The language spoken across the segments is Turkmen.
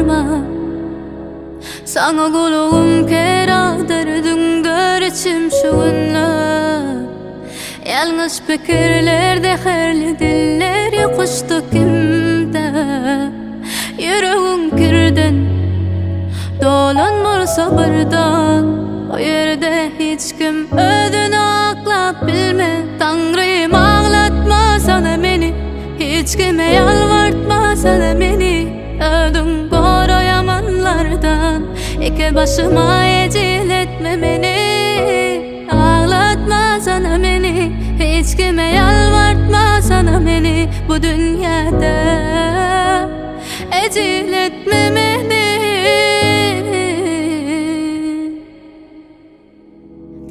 ýalbarma. Saňa gulagym ker derdiňdir içim şu günler. Ýalňyş pikirler zäherli diller ýokuşdy kimde. Ýüregiň kirden dolan bolsa birden O ýerde hiç kim özüni aklap bilmez. Taňrym aglatmasana meni Hiç kime ýalbartmasana meni. Özüň gora ýamanlardan Eke başyma ejil etme meni. Aglatmasana meni Hiç kime ýalbartmasana meni. Bu dünýäde Ejil etme meni.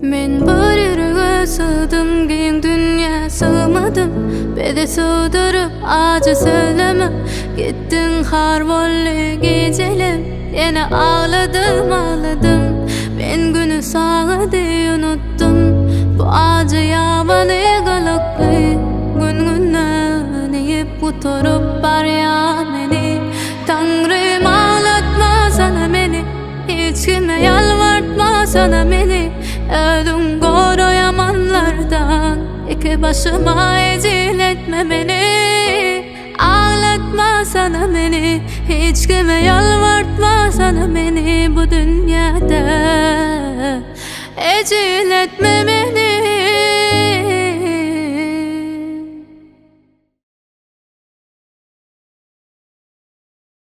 Men bir ýürege sygdym giň dünýä sygmadym. Bede sygdyryp ajy sözleme. Gitdiň har boldy gijelem. Ýene agladym agladym. Men güni sagady unutdum. Bu ajy ýabany galykly. Gün günden iýip gutaryp barýar meni. Taňrym aglatmasana meni. Hiç kime ýalbartmasana meni. Özüň gora ýamanlardan Iki başyma ejil etme meni. Aglatmasana meni. Hiç kime ýalbartmasana meni bu dünýäde. Ejil etme meni.